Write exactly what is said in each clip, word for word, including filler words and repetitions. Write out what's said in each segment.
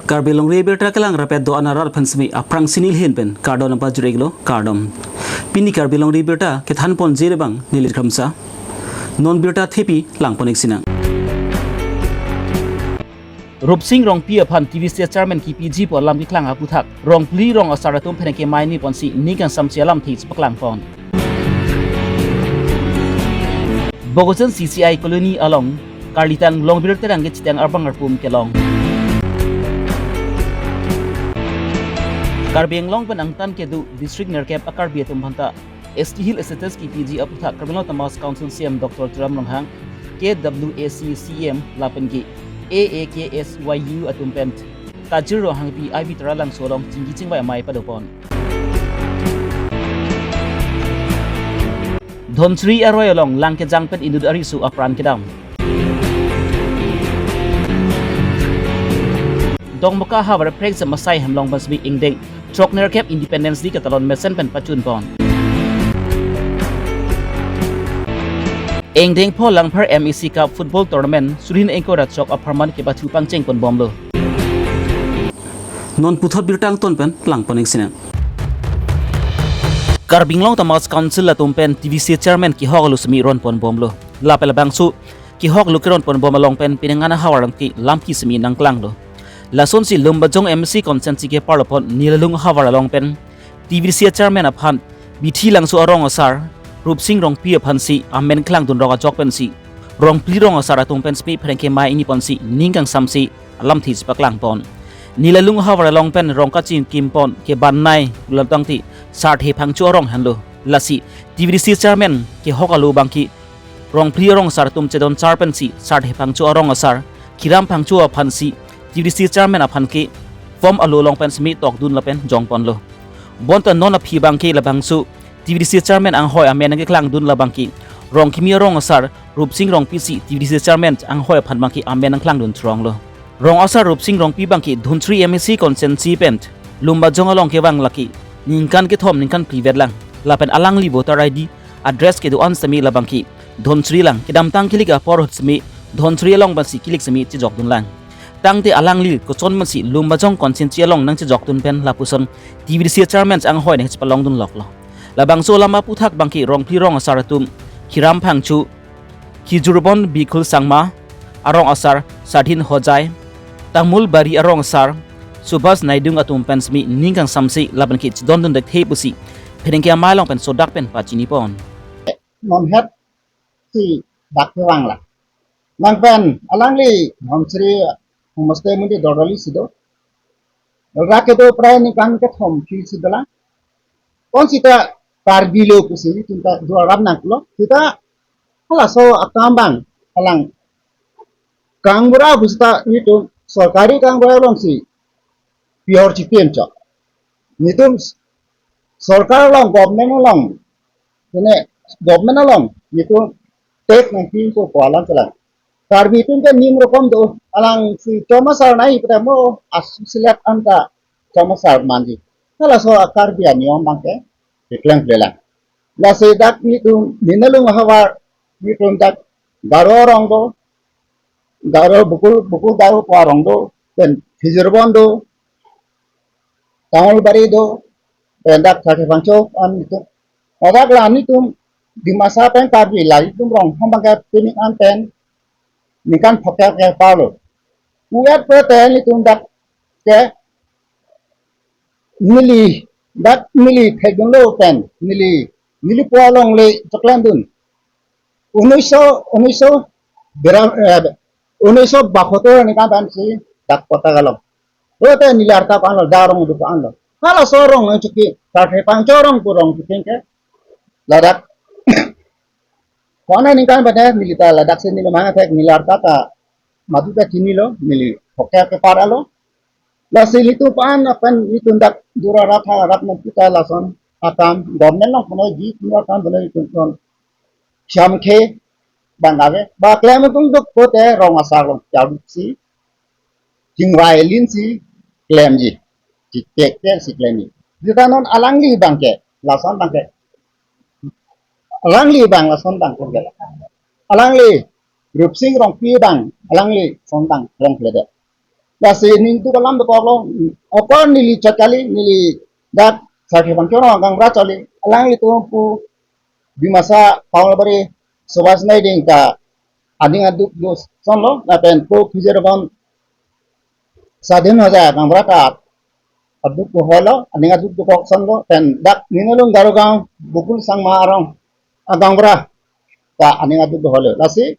Karbi Longri Abirta kelang rapet do-an arat aphan semi aphrangsi neli ahin pen kardom nangpajir-iklo, kardom. Pini Karbi Longri Abirta kethan ponji abang neli Kramsa. Non birta thepi lang pon-ik sinang. Rupsing Rongpi aphan T V C chairman kipiji pu alam keklang aputhak Rongphli rong asar atum pherangke mai ni ponsi ning kangsamsi alamthe chepaklang pon. Bogojan C C I colony along karlitang Longbir Terang kechetang arbang arpum kelong. Karbi Anglong pen angtan kedo district nerkep a-Karbi atum aphanta S T Hill status kipiji aputhak Karbi Anglong Autonomous Council C E M Doctor Tuliram Ronghang, K W A C C E M lapen ke A A K S Y U atum pen Kajir Ronghangpi I B Taralangso along chingki chingvai amei padopon. Dhansiri aroi along lang kejang pen inut ariso apran kedam. Dongmoka havar phreksam asai hem along pen semi ingdeng throk nerkep Independence Day katalon mesen pen pachun pon. Ingdeng pho Langpher M A C Cup Football Tournament suri hini ingkoi ra throk apharman kepathu pangcheng pon bomlo. Non puthot birta angton pen lang pon-ik sinang. Karbi Anglong Autonomous Council atum pen T V C chairman kehok alu semi ron pon bomlo. Lapen labangso kehok alu keron pon bom along pen penang an ahavar along ke lamki semi nangklanglo. Lasonsi Lumbajong M A C constituency ke parlopon Nilalung havar along pen T V C chairman aphan Bithi Langso arong asar Rupsing Rongpi aphansi amen klangdun rok ajok pensi Rongphli rong asar atum pen semi pherangke mai ni ponsi ning kangsamsi alamthe chepaklang pon. Nilalung havar along pen rong kachingkim pon ke bannai pulang tangte Sarthe Phangcho arong henlo. Lasi T V C chairman kehok alu abangke Rongphli arong asar atum chedon char pensi Sarthe Phangcho arong asar Khiram Phangcho aphansi T V C chairman aphan ke form alu along pen semi tokdun lapen jong ponlo. Bonta non aphi abangke labangso T V C chairman anghoi amen nangkeklangdun labangke Rongkimi arong asar Rupsing Rongpi si T V C chairman anghoi aphan abangke amen nangklangdun thronglo. Rong asar Rupsing Rongpi abangke Dhansiri M A C constituency pen Lumbajong along kevang lake ningkan kethom ningkan phli vetlang. Lapen alangli voter I D address kedo-an semi labangke Dhansiri lang, kedamtang kilik apor ahut semi Dhansiri along pensi kilik semi chejokdun lang. Tangte alangli koson pensi Lumbajong constituency along nangchejokdun pen lapuson T V C chairman anghoi nangchepalongdun loklo. Labangso alam aputhak abangke Rongphli rong asar atum Khiram Phangcho, Khijurbon Bikhul Sangma, arong asar Sadhin Hojai, Tamulbari arong asar Subhas Naidung atum pen semi ning kangsamsi lapen ke chedondun dekthe pusi pherangke amei along pen sodak pen pachini pon. Non het si dak kevang la. Nang pen alangli Dhansiri homestay mundi dorali si do. Rak kedo prai ningkan kethom phli si dolang. Konsita Karbi lo pusi nelitum ta dua ram nangklo. Sita halaso akam abang alang kangbura pusita nelitum sorkari kangbura alongsi pior chipian chok. Nelitum sorkar along, government along, ini government along nelitum tek nangpi ko ko alam kelang. Karbi atum ke nim rokom do, alangsi chom asar nai pute mo asu silat anta chom asar manji. Halaso a-Karbi aniyom abangke keklem klelang. Lasi dak nelitum Nilalung havar nelitum dak Garo arong do, Garo Bukul, Bukul Garo pu arong do, pen Khijurbon do, Tamulbari do, pen dak Sarthe Phangcho an nelitum. Ladak la nelitum Dimasa pen Karbi la nelitum rong ham abangke pining an pen ningkan phokep ke parlo. Uet pute nelitum dak ke neli dak neli thekdunlo pen neli neli pu alongle choklemdun. Unniso unniso bera eh, unniso bahatur ningkan pensi dak kota kalong. Pute neli arta panlo, darong du panlo. Halaso rong nangchiki, Sarthe Phangcho rong pu rong chiki ke. Ladak kona ningkan pen neli ta ladak si neli mangthek neli arta ta madu ta chinilo, neli phokep ke parlo. Lasi nelitum pan apan nelitum dak dura ratha rat nangputa lason akam government along punoi ji punoi akam punoi nelitum ton. Siam ke bang ave. Ba klem tung duk pute rong asar along charu si chingvai lin si klemji. Chikek ke si klemji. Jita non alangli abangke, lason abangke. Alangli abang lason abang klemkle. Alangli Rupsing Rongpi abang, alangli son abang klemkle de. Lasi ningduk alam dokoklo. Apor neli chot kali, neli dak Sarthe Bangchong Rongphar agangra chot kali. Alanglitum pu Dimasa Paulabari Subhash Naiding ta aning aduk do sonlo, lapen po Khijirabon Sadin Haja agangra ta aduk do holo, aning aduk dokok sonlo, pen dak Ninulung Garogaon Bukul Sangma arong agangra ta aning aduk do holo. Lasi,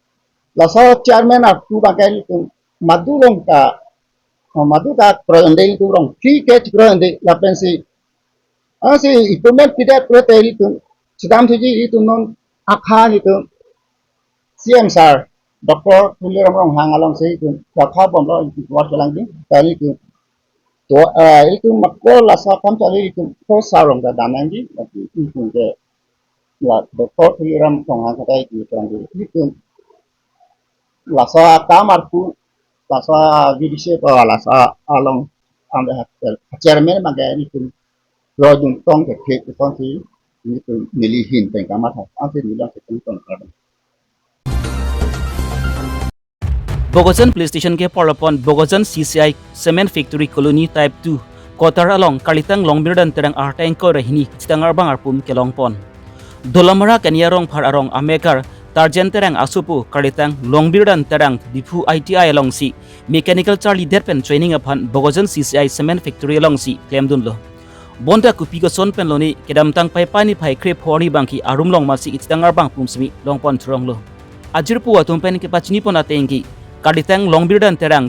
laso chairman arpu bangke ilitum madu along ta, madu ta kroyonde ilitum rong, free ke kroyonde lapensi. Ansi improvement pidet pule te ilitum, chedam thuji ilitum non akha ilitum C M sir, Doctor Tuliram Ronghang alongsi ilitum akha bomlo ilitum kelang ding, tani ilitum. To, eh, ilitum makro laso akam chali ilitum ko sarong ta dam nangji, tapi ilitum ke la Doctor Tuliram Ronghang kata ilitum kelang ding. Ilitum laso akam arpu, laso judicial, oh, laso along, ang, eh, chairman bangke ilitum rodun tong ke thek tongsi ilitum neli ahin pen kamatha, ansi neli ahin pen tong kardom. Bokajan Police Station ke porlopon Bokajan C C I Cement Factory Colony Type two quarter along Karlitang Longbirdan Terang arta ingkoi ra hini kachetong arbang arpum kelongpon. Dolamara Kania Rongphar arong amekar Tarjen Terang asopo Karlitang Longbirdan Terang Diphu I T I alongsi mechanical charlidet pen training aphan Bokajan C C I Cement Factory alongsi klemdunlo. Bonta kopi koson pen lone kedamtang Paipai niphai krepho arni bangke arum long masi kachetong arbang pum simi longpon thuronglo. Ajirpo atum pen kepachinipon ateng ke Karlitang Longbirdan Terang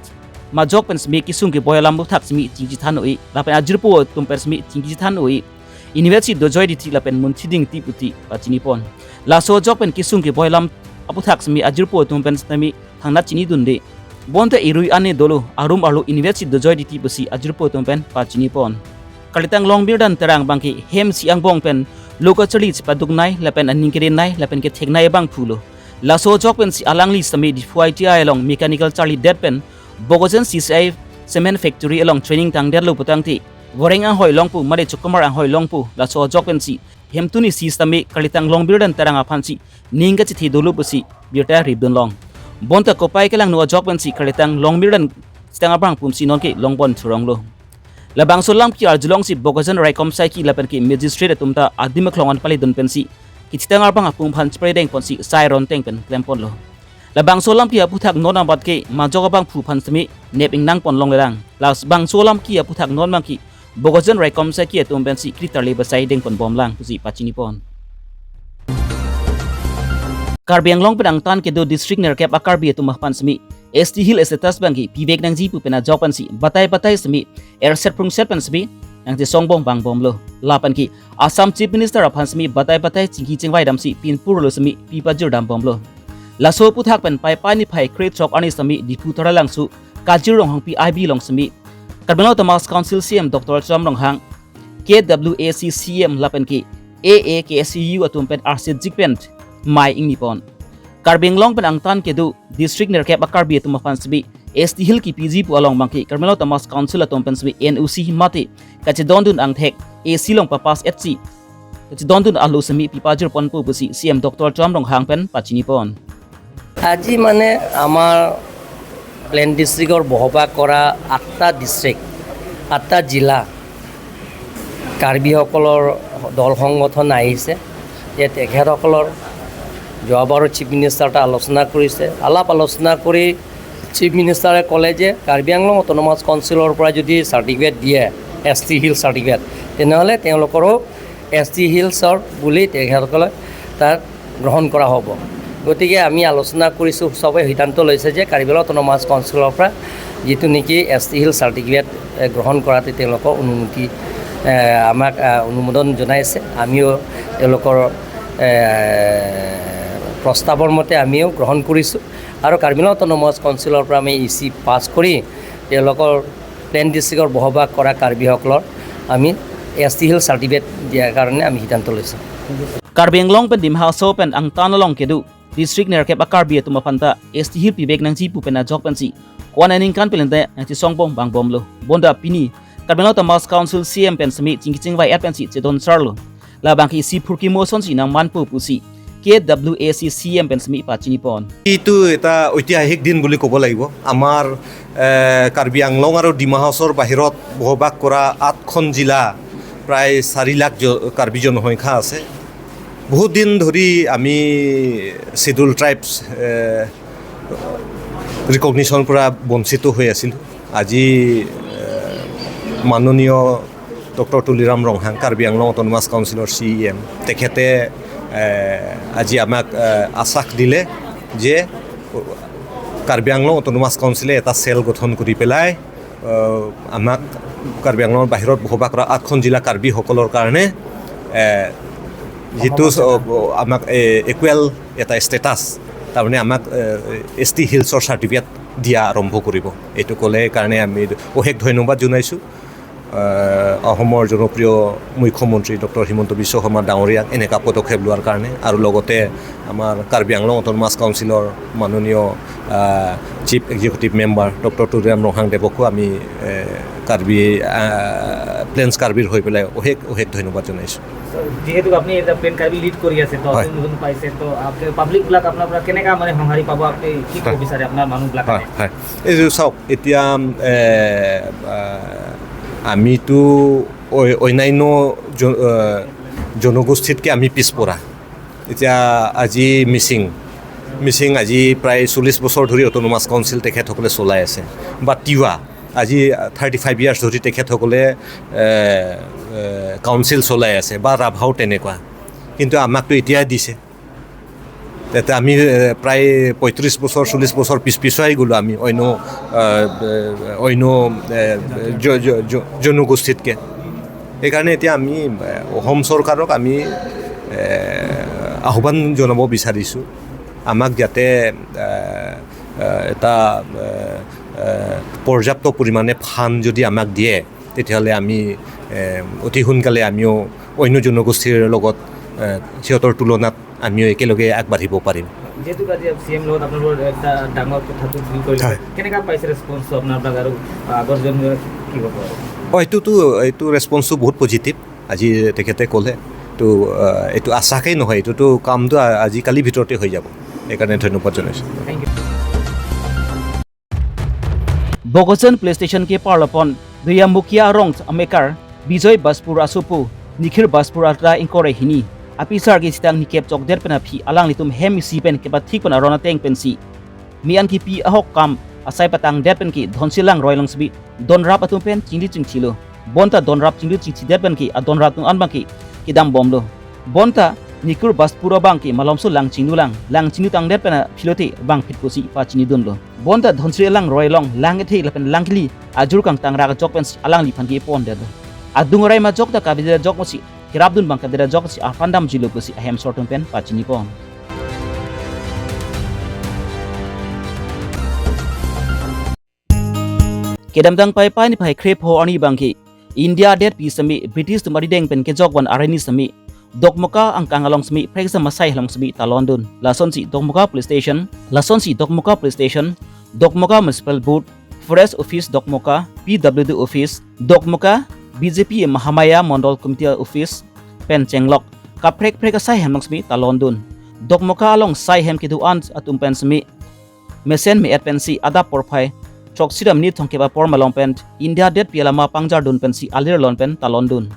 majok pen simi kesung keboi alam aphuthak simi chingki chethan oi, lapen ajirpo atum pen simi chingki chethan oi, inutvet si dojoi diti lapen munthi dingti pusi pachinipon. Laso ajok pen kesung keboi alam aphuthak simi ajirpo atum pen sitame thangnat chinidunde. Bonta irui ane dolo, arum arlo inutvet si dojoi diti pusi ajirpo atum pen pachinipon. Karlitang Longbirdan Terang bangke hem isi angbong pen lo kacharli chepaduknei lapen aning kedenei lapen ketheknei abang pulo. Laso ajok pensi alangli sitame Diphu I T I along mechanical charlidet pen Bokajan C C I Cement Factory along training tangdetlo putangte, Voreng anghoi longpo mate Chokomar anghoi longpo, laso ajok pensi hemtun isi sitame Karlitang Longbirdan Terang aphansi ning kachethe dolo pusi birta ripdun long. Bonta kopai kelangno ajok pensi Karlitang Longbirdan chetong arbang pumsi nonke longpon thuronglo. Labangso alam ke arjulongsi Bokajan raikom saiki lapen ke magistrate atum ta adim aklong an paledun pensi kachetong arbang apum aphan chepredeng ponsi sai ronteng pen klemponlo. Labangso alam ke aphuthak non abat ke majok abangphu aphan simi nep ingnang pon longlelang. Labangso alam ke aphuthak non bangke Bokajan raikom saiki atum pensi kritarle basai dengpon bomlang pusi pachinipon. Karbi Anglong pen angtan kedo district nerkep a-Karbi atum aphan simi S T Hill status bangke pivek nangji pu pen ajok pensi batai batai simi erset prungset pen simi nangchesong bom vang bomlo. Lapen ke Assam Chief Minister aphan simi batai batai chingki chingvai damsi pinpurlo simi pipajir dam bomlo. Laso aphuthak pen Paipai niphai krethrok arni simi Diphu Taralangso Kajir Ronghangpi I B along simi Karbi Anglong Autonomous Council C E M Doctor Tuliram Ronghang, K W A C C E M lapen ke A A K S U atum pen arsi jik pen mei ingnipon. Karbi Anglong pen angtan kedo district nerkep a-Karbi atum aphan simi S T Hill kipiji pu along bangke Karbi Anglong Autonomous Council atum pen simi N O C mate kachedondun angthek A C along papass etsi kachedondun alo simi pipajir ponpo pusi C E M Doctor Tuliram Ronghang pen pachinipon. আজি মানে আমাৰ প্লেন ডিষ্ট্ৰিক্টৰ বসবাস কৰা আঠটা ডিষ্ট্ৰিক্ট, আঠটা জিলা, কাৰ্বিসকলৰ দল সংগঠন আহিছে। যে তেখেতসকলৰ যোৱাবাৰৰ চিফ মিনিষ্টাৰ এটা আলোচনা কৰিছে। আলাপ আলোচনা কৰি চিফ মিনিষ্টাৰে ক'লে যে কাৰ্বি আংলং অট'নমাছ কাউন্সিলৰ পৰা যদি চাৰ্টিফিকেট দিয়ে, এছ টি হিল চাৰ্টিফিকেট, তেনেহ'লে তেওঁলোকৰো এছ টি হিলছৰ বুলি তেখেতসকলে তাত গ্ৰহণ কৰা হ'ব। গতিকে আমি আলোচনা কৰিছোঁ, সবে সিদ্ধান্ত লৈছে যে কাৰ্বি আংলং অট'নমাছ কাউন্সিলৰ পৰা যিটো নেকি এছ টি হিল চাৰ্টিফিকেট, এ, গ্ৰহণ কৰাটো তেওঁলোকক অনুমতি, এ, আমাক, এ, অনুমোদন জনাইছে। আমিও তেওঁলোকৰ, এ, প্ৰস্তাৱৰ মতে আমিও গ্ৰহণ কৰিছোঁ আৰু কাৰ্বি আংলং অট'নমাছ কাউন্সিলৰ পৰা আমি ই চি পাছ কৰি তেওঁলোকৰ প্লেন ডিষ্ট্ৰিক্টৰ বসবাস কৰা কাৰ্বিসকলৰ আমি এছ টি হিল চাৰ্টিফিকেট দিয়াৰ কাৰণে আমি সিদ্ধান্ত লৈছোঁ। Karbi Anglong pen Dima Hasao pen angtan along kedo district nerkep a-Karbi atum aphan ta S T Hill pivek nangji pu pen ajok pensi ko-an aningkan pen lente nangchesong bom vang bomlo. Bonta pini Karbi Anglong Autonomous Council C E M pen simi chingki chingvai et pensi chedon sarlo. Labangke isi phurkimo asonsi nangmanpo pusi K W A C C E M pen semi pachini pon. এইটো এটা ঐতিহাসিক দিন বুলি ক'ব লাগিব। আমাৰ, এ, কাৰ্বি আংলং আৰু ডিমা হাছাওৰ বাহিৰত বসবাস কৰা আঠখন জিলা, প্ৰায় চাৰি লাখ জ-, কাৰ্বি জনসংখ্যা আছে। বহুত দিন ধৰি আমি Scheduled Tribes, এ, ৰিকগনিশ্যনৰ পৰা বঞ্চিত হৈ আছিলোঁ। আজি, এ, মাননীয় ডক্টৰ তুলিৰাম ৰংহাং, কাৰ্বি আংলং অট'নমাছ কাউন্সিলৰ চি ই এম, তেখেতে, এ, আজি আমাক, এ, আশ্বাস দিলে যে কাৰ্বি আংলং অট'নমাছ কাউন্সিলে এটা চেল গঠন কৰি পেলাই, এ, আমাক কাৰ্বি আংলঙৰ বাহিৰত বসবাস কৰা আঠখন জিলা কাৰ্বিসকলৰ কাৰণে, এ, যিটো চ-, আমাক, এ, ইকুৱেল এটা ষ্টেটাছ, তাৰমানে আমাক, এ, এছ টি হিলছৰ চাৰ্টিফিকেট দিয়া আৰম্ভ কৰিব। এইটো ক'লে কাৰণে আমি অশেষ ধন্যবাদ জনাইছোঁ। আহ, অসমৰ জনপ্ৰিয় মুখ্যমন্ত্ৰী ডক্টৰ হিমন্ত বিশ্ব শৰ্মা ডাঙৰীয়াক এনেকা পদক্ষেপ লোৱাৰ কাৰণে, আৰু লগতে আমাৰ কাৰ্বি আংলং অট'নমাছ কাউন্সিলৰ মাননীয়, আহ, chief executive member doctor Tuliram Ronghang দেৱকো আমি, এ, কাৰ্বি, আহ, প্লেইনছ কাৰ্বিৰ হৈ পেলাই অশেষ, অশেষ ধন্যবাদ জনাইছোঁ। যিহেতু আপুনি এটা প্লেইন কাৰ্বি লিড কৰি আছে, তো হয়। আপুনি নতুন পাইছে, তো আপুনি পাব্লিক বিলাক আপোনাৰ পৰা কেনেকা মানে সঁহাৰি পাব, আপুনি কি ক'ব হয়। বিচাৰে আপোনাৰ মানুহবিলাক? হয়, হয়। এইটো চাওক, এতিয়া, এ, আ, আমিতো অ-, অন্যান্য জ-, আ, জনগোষ্ঠীতকৈ আমি পিছপৰা। এতিয়া আজি মিচিং, মিচিং আজি প্ৰায় চল্লিছ বছৰ ধৰি অট'নমাছ কাউন্সিল তেখেতসকলে চলাই আছে। বা তিৱা, আজি থাৰ্টি ফাইভ ইয়াৰ্ছ ধৰি তেখেতসকলে, এ, এ, কাউন্সিল চলাই আছে, বা ৰাভাও তেনেকুৱা। কিন্তু আমাকতো এতিয়াই দিছে। তেতিয়া আমি, এ, প্ৰায় পঁয়ত্ৰিছ বছৰ, চল্লিছ বছৰ পিছ পিছুৱাই গ'লো আমি অন্য, এ, এ, অন্য, এ, জ-, জ-, জ-, জনগোষ্ঠীতকৈ। সেইকাৰণে এতিয়া আমি, এ, অসম চৰকাৰক আমি, এ, আহ্বান জনাব বিচাৰিছোঁ, আমাক যাতে, এ, এ, এটা, এ, এ, পৰ্যাপ্ত পৰিমাণে ফাণ্ড যদি আমাক দিয়ে, তেতিয়াহ'লে আমি, এ, অতি সোনকালে আমিও অন্য জনগোষ্ঠীৰ লগত, এ, সিহঁতৰ তুলনাত আমিও একেলগে আগবাঢ়িব পাৰিম। যিহেতু আজি চি ই এম লগত আপোনালোকৰ এটা ডাঙৰ কথাটো ডিল কৰিলে, হয়। কেনেকা পাইছে ৰেছপন্সটো আপোনালোক আৰু আগৰ যোনবিলাক কি ক'ব আৰু? অ, এইটোতো, এইটো ৰেছপন্সটো বহুত পজিটিভ। আজি তেখেতে ক'লে, তো, আহ, এইটো আশাকেই নহয়, এইটোতো কামটো আ-, আজিকালিৰ ভিতৰতে হৈ যাব। সেইকাৰণে ধন্যবাদ জনাইছোঁ। Thank you. Bokajan Police Station keparlo pon Doyamukhi arong amekar Bijoy Baspur asopo Nikhil Baspur arta ingkoi ra hini apisar kesitang nikep chokdet pen aphi alanglitum hem isi pen kepathik pen aron ateng pensi me-an kipi ahok kam asai patangdet pen ke Dhonsi Langroi along sbi donrap atum pen chingli chingthilo. Bonta donrap chingli chingthidet pen ke adonrap atum an abang ke kedam bomlo. Bonta Nikhil Baspur abang ke malomso lang chinglu lang, lang chinglu tangdet pen aphi lote bang phit pusi pachinidunlo. Bonta Dhonsi Langroi along lang ethe lapen lang kili ajur kangtang rak ajok pensi alangliphan kepondetlo. Adung arai majok ta kavedet ajok pusi kerapdun abang kavedet ajok si aphan damjilo pusi ahem sor atum pen pachinipon. Kedamtang Paipai niphai krepho arni abang ke India detpi semi British atum arideng pen kejok van arni semi Dokmoka angkang along semi prekjam asai along semi talondun. Lasonsi Dokmoka Police Station, lasonsi Dokmoka Police Station, Dokmoka Municipal Board, Forest Office Dokmoka, P W D Office Dokmoka, B J P Mahamaya Mondol Committee Office pen chenglok kaprek prek asai hem along semi talondun. Dokmoka along sai hem kedo-an atum pen semi mesen me-et pensi adap porphai choksidam ni thongkep apor malom pen India detpi alama pangjardun pensi alir lon pen talondun.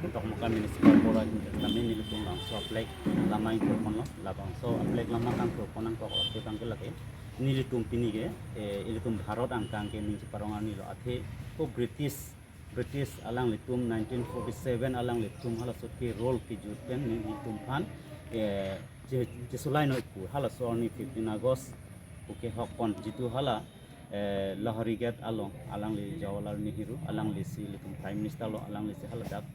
Dokmoka Municipal Board kami nelitum labangso aplek lama ingkoi ponlo, labangso aplek lama kangkoi pon nangkok lo, athe abang ke lake nelitum pini ke, eh, ilitum Bharat angkang ke ning cheparong arni lo, athe ko British British alanglitum nineteen forty-seven alanglitum halaso ke rule kejut pen nelitum aphan, eh, che-, chesolai noi pu halaso arni fifteen August pu kehok pon, jitu hala, eh, Lahori Gate along alangli Jawaharlal Nehru alanglisi ilitum Prime Minister lo, alanglisi hala dak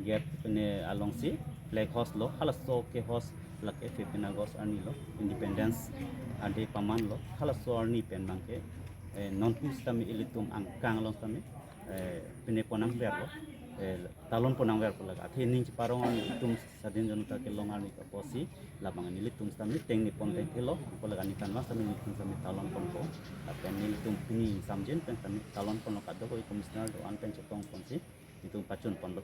gate pen alongsi flag hoist lo, halaso ke hoist lake fifteen August arni lo, Independence Day paman lo, halaso arni pen abang ke, eh, nonpu sitame ilitum angkang along sitame eh, pine pon nangverlo, eh, talon pon nangverpo lake. Athe ning cheparong arni itum Sadhin Janata Kelong Arni apotsi labang nelitum sitame tengni pon tengthelo, apot lake ani kanvang sitame nelitum sitame talon ponpo. Lapen nelitum pini samjin pen sitame talon ponlo, kadokave commissioner do-an pen chetong ponsi nelitum pachun ponlo.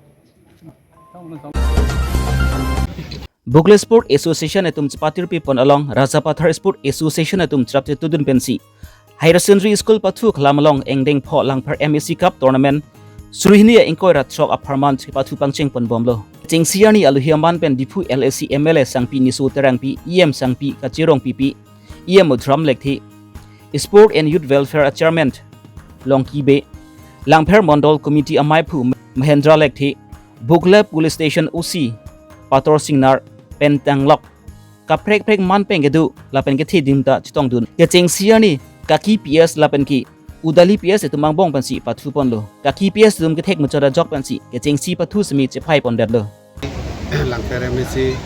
Bogle Sport Association atum chepatirpi pon along Rajapathar Sport Association atum cherap chetudun pensi Higher Secondary School pathu aklam along engdeng pho Langpher M A C Cup Tournament suri hini ingkoi ra throk apharman chepathu pangcheng pon bomlo. Chengsi arni alohi aman pen Diphu L A C M L A Sangpi Niso Terangpi, E M Sangpi Kachirong P P, E M Udram Lekthe, Sport and Youth Welfare Chairman Longki Bey, Langpher Mondol Committee amaiphu Mahendra Lekthe, Bogle Police Station O C Pator Singnar pen tanglok kaprek prek man pen kedo lapen kethe adim ta chetongdun. Kechengsi arni Kaki P S lapen ke Udali P S atum angbong pensi pathu ponlo. Kaki P S atum kethek muchot ajok pensi kechengsi pathu semi chephai pondetlo. Langpher M A C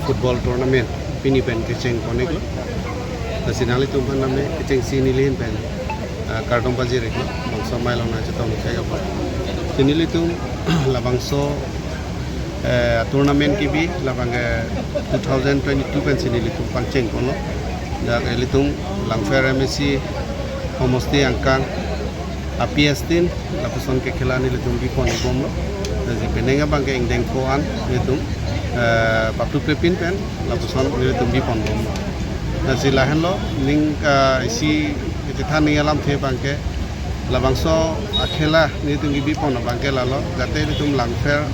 football tournament pini pen kecheng pon-iklo. Lasi nanglitum aphan name kechengsi neli ahin pen, ah, kardom pajir-iklo. Bangso amei along nangchetong thek apot. Si nelitum labangso, eh, tournament kebi labang ke two thousand twenty-two pensi nelitum pangcheng ponlo. Dak ilitum Langpher M A C homosti angkang a P S tin lapuson kekhela nelitum bi pon bomlo. Lasi penang abang ke ingdeng pho an nelitum, eh, pathu prepin pen lapuson nelitum bi pon bomlo. Lasi lahenlo ning, eh, isi kethan ning alamthe abang ke labangso akhela nelitum kebi pon abang ke lalo, jate nelitum Langpher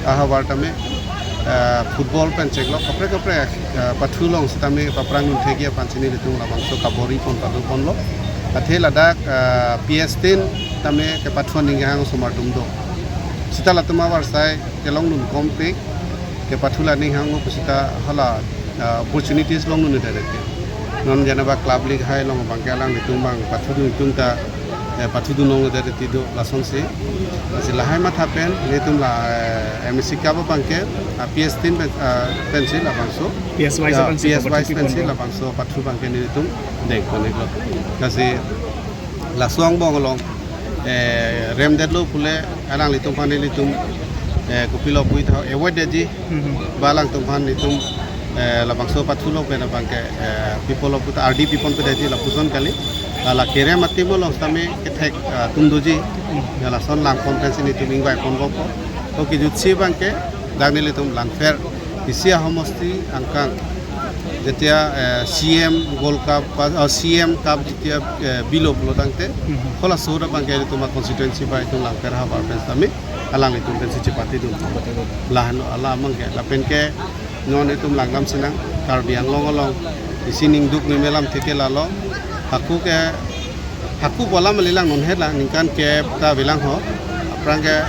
ahavar tame, eh, football pen chiklo kaprek kaprek, eh, pathu along sitame paphrang un thekji aphan si nelitum labangso kabor-i pon pado ponlo. Athe ladak, eh, P S tin tame kepathu aning kehang osomar atum do. Sita latum avarsai kelong dun kompe kepathu la aning hanglo pu sita hala, eh, opportunities long dun-edet. Non janaba club league hai along abang ke alanglitum abang pathu dun atum ta, eh, pathu dun long-edet ti do lasonsi. Lasi lahai matha pen nelitum la, eh, M A C Cup abang ke, ah, P S tin pen, ah, pensi labangso. P S wise Ya, pensi P S wise pensi labangso pathu abang ke nelitum deng pon-iklo. Lasi laso angbong along, eh, remdetlo pule alanglitum aphan nelitum, eh, kopilo pu ita avoid detji. Mhm. Ba alangtum aphan nelitum, eh, labangso pathulo pen abang ke, eh, people of kuta R D P pon pedetji lapuson kali. Hala kerem atim along sitame kethek, eh, atum doji. Ya lason lang pon pensi nelitum ingvai pon bompo. Oke, jutsi abang ke dak nelitum Langpher isi ahomosti angkang, jetia, eh, C M Gold Cup, pa-, oh, C M Cup jetia, eh, bilo pulo tangte, Mhm. halaso abang ke nelitum constituency ba itum Langpher havar pen sitame alanglitum pensi chepathu dun. Lahenlo alam abang ke, lapen ke non itum langdam sinang, Karbi Anglong along isi ning duk meme alamthe ke lalo, hako ke, hako pu alam kalilang, non hela ningkan kep ta avelang ho, aphrang ke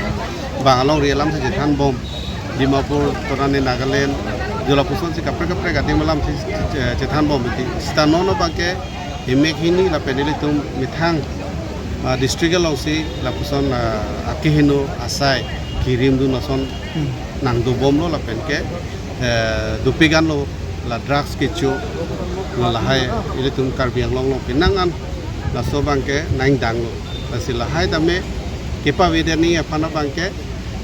bang alongri alam si chethan bom, Dimapur, tonane Nagaland, jo lapuson si kaprek kaprek adim alam si che-, che-, chethan bom iti. Sita non abang ke emek hini lapen ilitum methang, ah, district along si lapuson, ah, akeheno asai kirim dun ason Hmm. nangdo bomlo lapen ke, eh, dopik anlo la drugs kecho, la lahai ilitum Karbi Anglong along penang an laso abang ke nangdanglo. Lasi lahai tame kepavedet nangji aphan abang ke,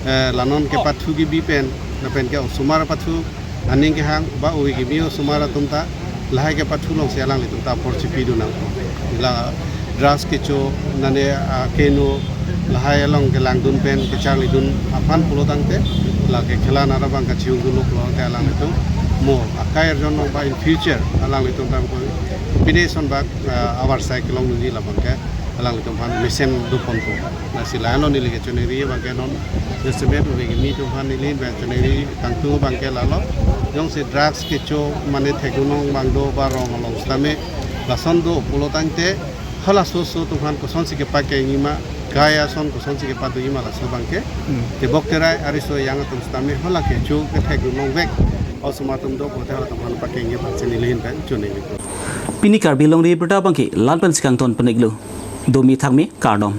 eh, la non kepathu kebi pen, lapen ke osomar pathu aning kehang ba ove kimi osomar atum ta lahai kepathu along si alanglitum ta apor chipi dun nang. La drugs kecho, nane, ah, keno, lahai along kelang dun pen kecharli dun aphan pulo tangte, la kekhela nara abang kachung dun lo pulo tangte alanglitum mo akai arjon along ba in future alanglitum tam ko pide ason bak, ah, avarsai kelong dunji labang ke alanglitum aphan mesen do ponpo. Lasi lahenlo neli kechoningri abang ke non, jasemet ove kimi atum aphan neli pen choningri tangtung abang ke lalo. Jongsi drugs kecho mane thekdunlong abang do ba rong along sitame lason do pulo tangte, halaso aso atum aphan kosonsi kepakengji ma, kai ason kosonsi kepadoji ma laso abang ke. Hmm. Tebok terai ariso yang atum sitame hala kecho kethekdunlongvek osomar atum do pulote halatum aphan pakengji aphan si neli ahin pen choningri. Pini Karbi Longri Abirta abang ke la-an pensi kangton pon-iklo. Domi thakmi, kardom.